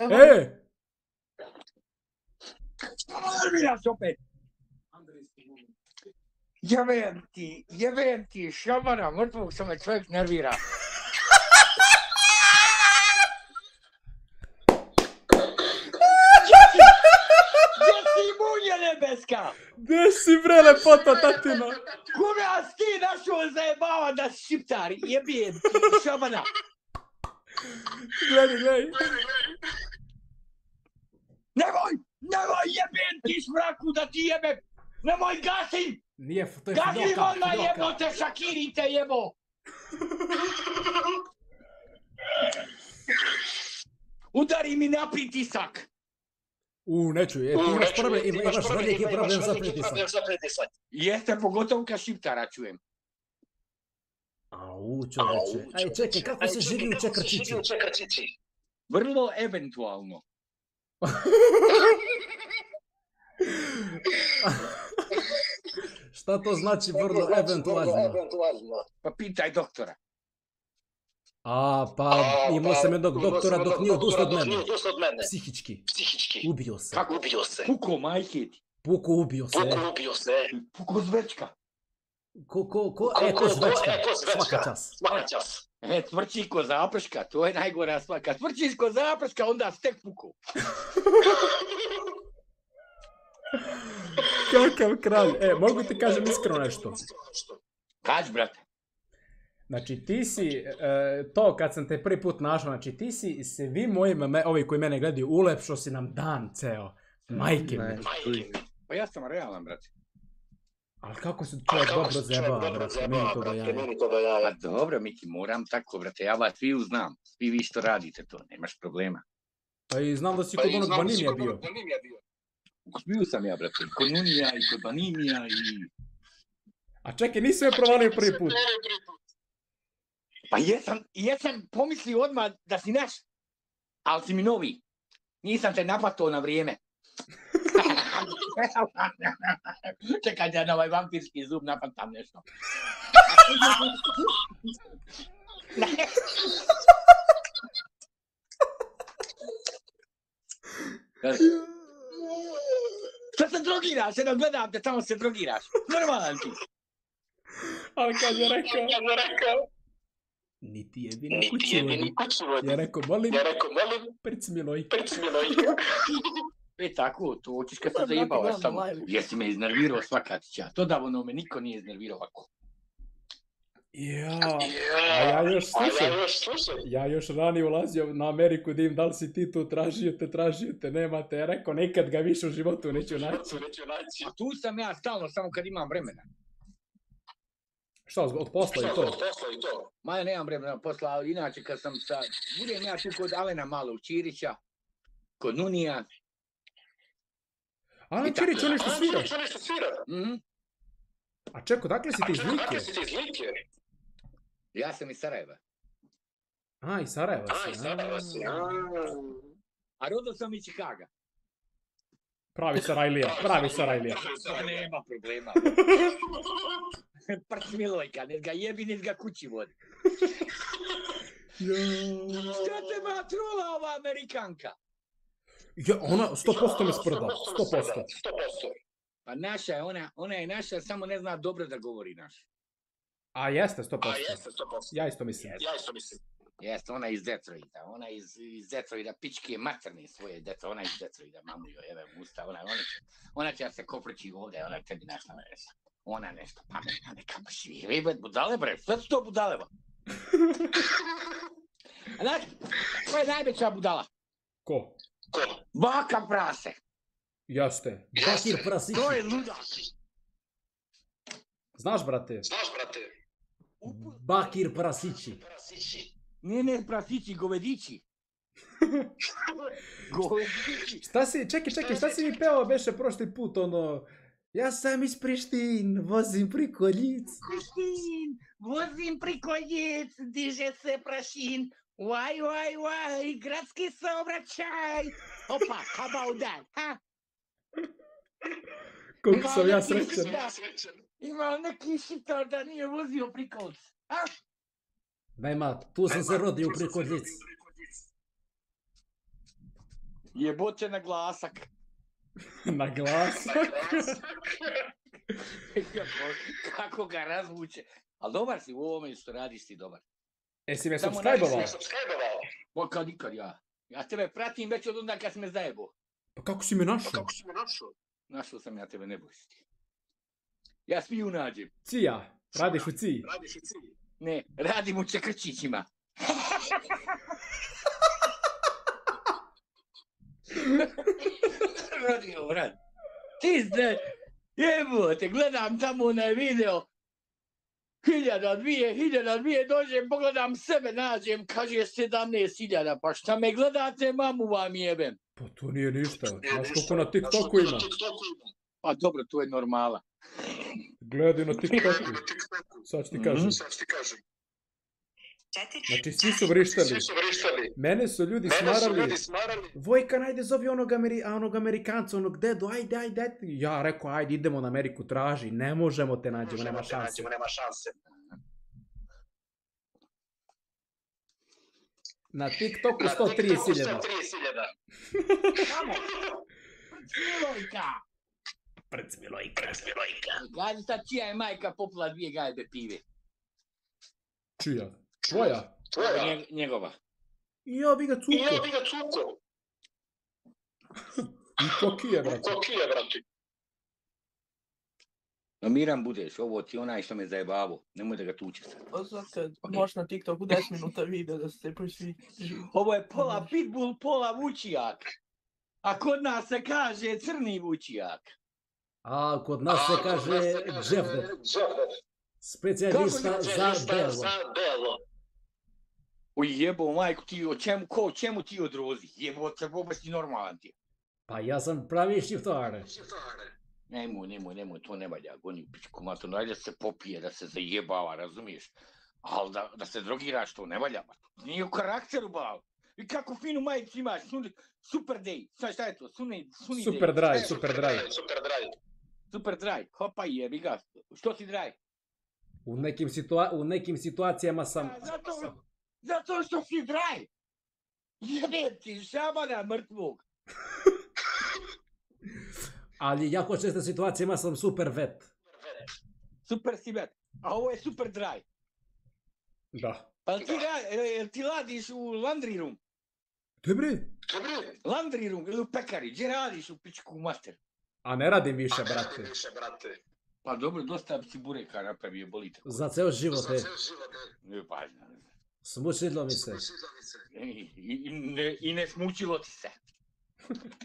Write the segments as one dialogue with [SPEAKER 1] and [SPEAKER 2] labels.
[SPEAKER 1] E!
[SPEAKER 2] Nerviraš opet! Jebem ti, šamana, mrtvog što me čovjek nervira. Gdje si munja nebeska?
[SPEAKER 1] Gdje si bre lepota tatina?
[SPEAKER 2] Koga si ti našao zajebava da si šiptar? Jebem ti, šamana.
[SPEAKER 1] Gledaj.
[SPEAKER 2] Nemoj jebem ti šmraku da ti jebem. Nemoj gasi!
[SPEAKER 1] Nije, to je
[SPEAKER 2] Gasi
[SPEAKER 1] Fidoka.
[SPEAKER 2] vama jebote, Šakiri te jebo! Udari mi na pritisak!
[SPEAKER 1] Neću, ti imaš problem, imaš veliki problem za pritisak.
[SPEAKER 2] Jeste, pogotovo kad šiptara čujem.
[SPEAKER 1] Čoveče. Aj, čekaj, kako se živi u Čekrčići?
[SPEAKER 2] Vrlo eventualno.
[SPEAKER 1] Šta to znači vrlo eventualno?
[SPEAKER 2] Pa pitaj doktora.
[SPEAKER 1] Pa imao sam jednog doktora dok nije odustao od mene. Psihički. Ubio se.
[SPEAKER 2] Kako ubio se? Puko, majke ti.
[SPEAKER 1] Puko ubio se.
[SPEAKER 2] Puko zvečka.
[SPEAKER 1] Ko zvečka. Svaka čas.
[SPEAKER 2] Tvrči ko zaprška, to je najgora stvar. Kad tvrčiš ko zaprška, onda stek puko.
[SPEAKER 1] Kakav kralj. Mogu ti kažem iskreno nešto?
[SPEAKER 2] Kaži, brate.
[SPEAKER 1] Znači ti si, to kad sam te prvi put našao, znači ti si svi moji, ovi koji mene gledaju, ulepšao si nam dan ceo. Majke mi.
[SPEAKER 2] Pa ja sam realan, brate.
[SPEAKER 1] Ali kako se čovjek dobro zajebava, brate, meni to da jaje.
[SPEAKER 2] Pa dobro, Miki, moram tako, brate, ja vas sviju znam. Svi vi što radite to, nemaš problema.
[SPEAKER 1] Pa i znam da si kod onog Banimija bio.
[SPEAKER 2] Bio sam ja, brate, kod Nunija i kod Banimija i...
[SPEAKER 1] A čekaj, nisi me provalio prvi put.
[SPEAKER 2] Pa jesam pomislio odmah da si naš, ali si mi novi. Nisam te napatao na vrijeme. Čekaj da na ovaj vampirski zub napatam nešto. Šta se drogiraš? Jednom gledam te, tamo se drogiraš. Normalan ti.
[SPEAKER 1] Ali kad je rekao... Niti jebi na kuću vodi. Ja rekao, molim, prci mi lojka.
[SPEAKER 2] Tako, to hoćeš kad se zajebavaš samo. Jesi me iznervirao svakatića. To davno me niko nije iznervirao ovako.
[SPEAKER 1] Ja još ranije ulazio na Ameriku da im da li si ti tu tražio te, nemate. Ja rekao, nekad ga više u životu neću naći.
[SPEAKER 2] A tu sam ja stalno, samo kad imam vremena.
[SPEAKER 1] Šta, od posla i to?
[SPEAKER 2] Ma ja nemam vremena posla, ali inače kad sam budem ja tu kod Alena Malog Ćirića, kod Nunija.
[SPEAKER 1] Alen Ćirić, on nešto svira? A čeko, dakle si ti iz Like?
[SPEAKER 2] Ja sam iz Sarajeva.
[SPEAKER 1] Iz Sarajeva si.
[SPEAKER 2] A rodio sam iz Čikaga.
[SPEAKER 1] Pravi Sarajlija.
[SPEAKER 2] Nema problema. Prc Milojka, nes ga jebi, nes ga kući vodi. Šta te matrula ova Amerikanka?
[SPEAKER 1] Ona 100% me sprda, 100%.
[SPEAKER 2] Pa naša je, ona je naša, samo ne zna dobro da govori naš.
[SPEAKER 1] A jeste 100%. Ja isto mislim.
[SPEAKER 2] Jeste, ona je iz Detroita, iz Detroita, pičke materne svoje deca, ona je iz Detroita, mamu joj, evo usta, ona će se koprći ovdje, ona tebi nešto nešto. Ona nešto pametna, neka baš vi budale bre, sve su to budaleva. A znaš, ko je najveća budala?
[SPEAKER 1] Ko?
[SPEAKER 2] Baka prase.
[SPEAKER 1] Jeste. Bakir Prasići.
[SPEAKER 2] To je ludak.
[SPEAKER 1] Znaš, brate? Bakir Prasići.
[SPEAKER 2] Ne, Prasići, govedići.
[SPEAKER 1] Čekaj, šta si mi pevao beše prošli put, ono... Ja sam iz Prištin, vozim priko Ljic.
[SPEAKER 2] Vozim priko Ljic, diže se prašin. Waj, gradski saobraćaj. Opa, how about that, ha?
[SPEAKER 1] Koliko sam ja srećan.
[SPEAKER 2] Imao neki šitar da nije vozio priko Ljic, ha?
[SPEAKER 1] Daj mat, tu sam se rodio priko Ljic.
[SPEAKER 2] Jebote na glasak.
[SPEAKER 1] Na glasak.
[SPEAKER 2] Kako ga razvuče. Ali dobar si u ovome što radiš, si dobar.
[SPEAKER 1] Jesi me subscribe-ovao?
[SPEAKER 2] Pa kad nikad ja. Ja tebe pratim već od onda kad si me zajebao.
[SPEAKER 1] Pa kako si me našao?
[SPEAKER 2] Našao sam ja tebe, ne boj se ti. Ja smiju nađem.
[SPEAKER 1] Cija, radiš u Ciji.
[SPEAKER 2] Ne, radim u Čekrčićima. Radio, brat. Ti znaš, jebote, gledam tamo onaj video. 1000, dođem, pogledam sebe, nađem, kaže 17.000. Pa šta me gledate, mamu vam jebem.
[SPEAKER 1] Pa to nije ništa. Znaš koliko na TikToku ima?
[SPEAKER 2] Pa dobro, to je normala.
[SPEAKER 1] Gledaj na TikToku. Sad ću ti kažem. Znači, svi su vrištali. Mene su ljudi smarali. Vojka, najde zovi onog Amerikanca, onog dedu, ajde. Ja rekao, ajde, idemo na Ameriku, traži. Ne možemo te nađemo, nema šanse. Na TikToku 130.000. Prcmilojka.
[SPEAKER 2] Gledaj sad čija je majka popila 2 gajbe pive.
[SPEAKER 1] Čija? Tvoja?
[SPEAKER 2] Njegova.
[SPEAKER 1] Ja bi ga cukao. I kokije, brate.
[SPEAKER 2] No miran budeš, ovo ti onaj što me zajebavo. Nemoj da ga tuče sad.
[SPEAKER 3] Zato možeš na TikToku 10 minuta video da se svi živi.
[SPEAKER 2] Ovo je pola pitbull, pola vučijak. A kod nas se kaže crni vučijak.
[SPEAKER 1] A kod nas se kaže dževder. Specijalista za belo.
[SPEAKER 2] O jebo, majku ti, o čemu ti odrozi? Jebo, te bobaš ti normalan ti.
[SPEAKER 1] Pa ja sam pravi šiftar.
[SPEAKER 2] Nemoj, to ne valja, goni u pičku maternu, ajde da se popije, da se zajebava, razumiješ? Ali da se drogiraš, to ne valja, nije u karakteru, bal. I kako finu majicu imaš, super day, šta je to, sunny
[SPEAKER 1] super
[SPEAKER 2] day.
[SPEAKER 1] Super dry.
[SPEAKER 2] Hopa jebi ga, što ti dry?
[SPEAKER 1] U nekim situacijama sam...
[SPEAKER 2] Zato što si dry. Jebe ti, šabana mrtvog.
[SPEAKER 1] Ali jako često situacijama sam super vet.
[SPEAKER 2] Super si vet, a ovo je super dry.
[SPEAKER 1] Da.
[SPEAKER 2] Pa ti radiš u laundry room?
[SPEAKER 1] Dobre.
[SPEAKER 2] Laundry room ili u pekari, gdje radiš u pičku mater?
[SPEAKER 1] A ne radim više, brate.
[SPEAKER 2] Pa dobro, dosta si bureka napravio, boli tako.
[SPEAKER 1] Za ceo život,
[SPEAKER 2] Pa,
[SPEAKER 1] smučilo mi se.
[SPEAKER 2] I ne smučilo ti se.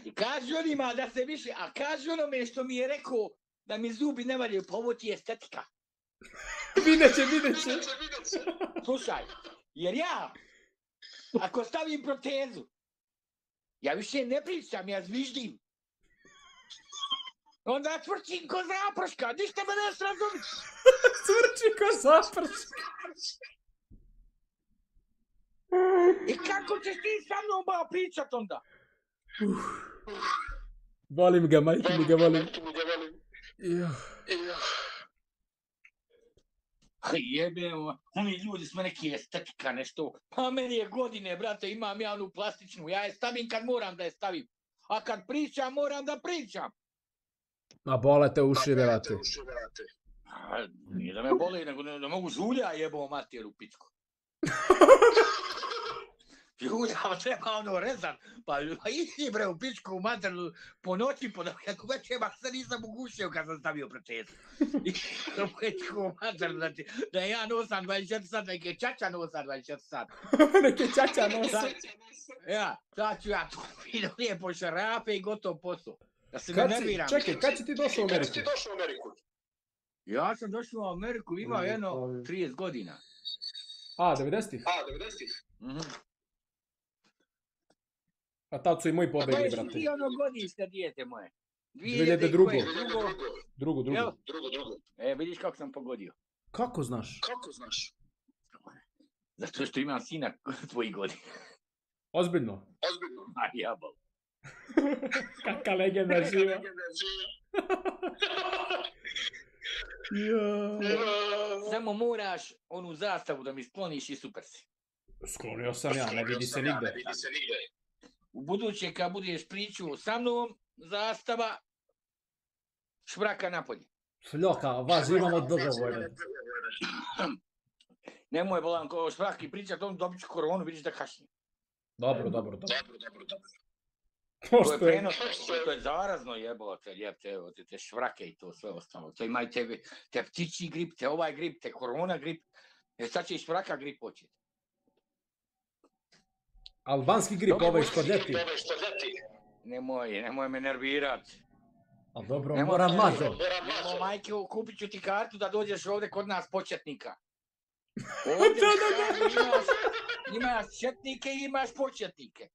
[SPEAKER 2] I kaži onima da se više, a kaži onome što mi je rekao da mi zubi ne valjaju, pa ovo ti je estetika.
[SPEAKER 1] Vidjet će.
[SPEAKER 2] Slušaj, jer ja, ako stavim protezu, ja više ne pričam, ja zviždim. Onda tvrčim ko zaprška, ništa me ne srazumit.
[SPEAKER 1] Tvrčim ko zaprška.
[SPEAKER 2] I kako ćeš ti sa mnom ba pričat onda?
[SPEAKER 1] Volim ga, majke mi ga volim.
[SPEAKER 2] Jebe, oni ljudi su neki estetika nešto. Pa meni je godine, brate, imam ja onu plastičnu. Ja je stavim kad moram da je stavim. A kad pričam, moram da pričam.
[SPEAKER 1] A bole te uši, brate.
[SPEAKER 2] Nije da me boli, nego da mogu žulja jebo mater u pičku. Žulja treba ono rezat. Pa isti bre u pičku mater po noći, ako već jebak sad nisam ugušio kad sam stavio protezu. I u pičku mater, da ja nosam 24 sat, neke čača nosam 24 sat.
[SPEAKER 1] Neke čača nosam.
[SPEAKER 2] Ja, sad ću ja tu vidio lijepo šarape i gotov posao. Da se
[SPEAKER 1] ne
[SPEAKER 2] nerviram.
[SPEAKER 1] Čekaj, kad si ti došao u Ameriku?
[SPEAKER 2] Ja sam došao u Ameriku, imao jedno 30 godina.
[SPEAKER 1] A, 90-ih? A tad su i moji pobegli, brate.
[SPEAKER 2] Pa je ono godište, dijete moje.
[SPEAKER 1] 2002. Drugo.
[SPEAKER 2] Vidiš kako sam pogodio.
[SPEAKER 1] Kako znaš?
[SPEAKER 2] Zato što imam sina tvojih godina.
[SPEAKER 1] Ozbiljno?
[SPEAKER 2] A jabal.
[SPEAKER 1] Kaka legenda živa.
[SPEAKER 2] Samo moraš onu zastavu da mi skloniš i super si.
[SPEAKER 1] Sklonio sam ja, ne vidi se nigde.
[SPEAKER 2] U buduće kad budeš priču sa mnom, zastava, švraka napolje.
[SPEAKER 1] Šljoka, vas imamo dogovore.
[SPEAKER 2] Nemoj bolan ko švraki pričat, on dobit ću koronu, vidiš da kašnje.
[SPEAKER 1] Dobro.
[SPEAKER 2] To je prenosno, to je zarazno jebote, te švrake i to sve ostalo. To imaju te ptičji grip, te ovaj grip, te korona grip. Sad će i švraka grip početi.
[SPEAKER 1] Albanski grip, ovaj škodljeti.
[SPEAKER 2] Nemoj me nervirat.
[SPEAKER 1] A dobro, moram mažem.
[SPEAKER 2] Nemo majke, kupit ću ti kartu da dođeš ovdje kod nas početnika. Imaš četnike i imaš početnike.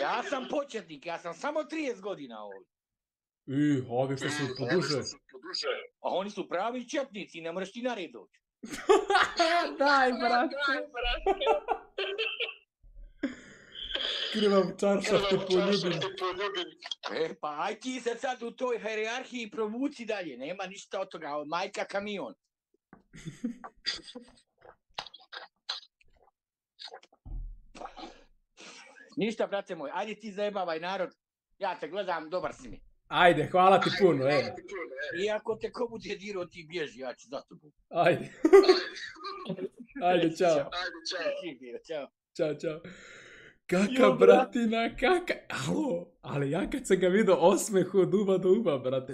[SPEAKER 2] Ja sam početnik, ja sam samo 30 godina ovdje.
[SPEAKER 1] Ovi što su poduže.
[SPEAKER 2] A oni su pravi četnici, ne moraš ti na red doći.
[SPEAKER 1] Daj, brate. Krivam čaršav te poljubim.
[SPEAKER 2] Pa aj ti se sad u toj hierarhiji provuci dalje, nema ništa od toga, majka kamion. Ništa, brate moj, ajde ti zajebavaj narod, ja te gledam, dobar si mi.
[SPEAKER 1] Ajde, hvala ti puno,
[SPEAKER 2] I ako te ko bude dirao, ti bježi, ja ću za tobom.
[SPEAKER 1] Ajde. Ajde, čao. Ćao. Kaka, bratina, kaka. Alo, ali ja kad sam ga vidio osmeh od uva do uva, brate.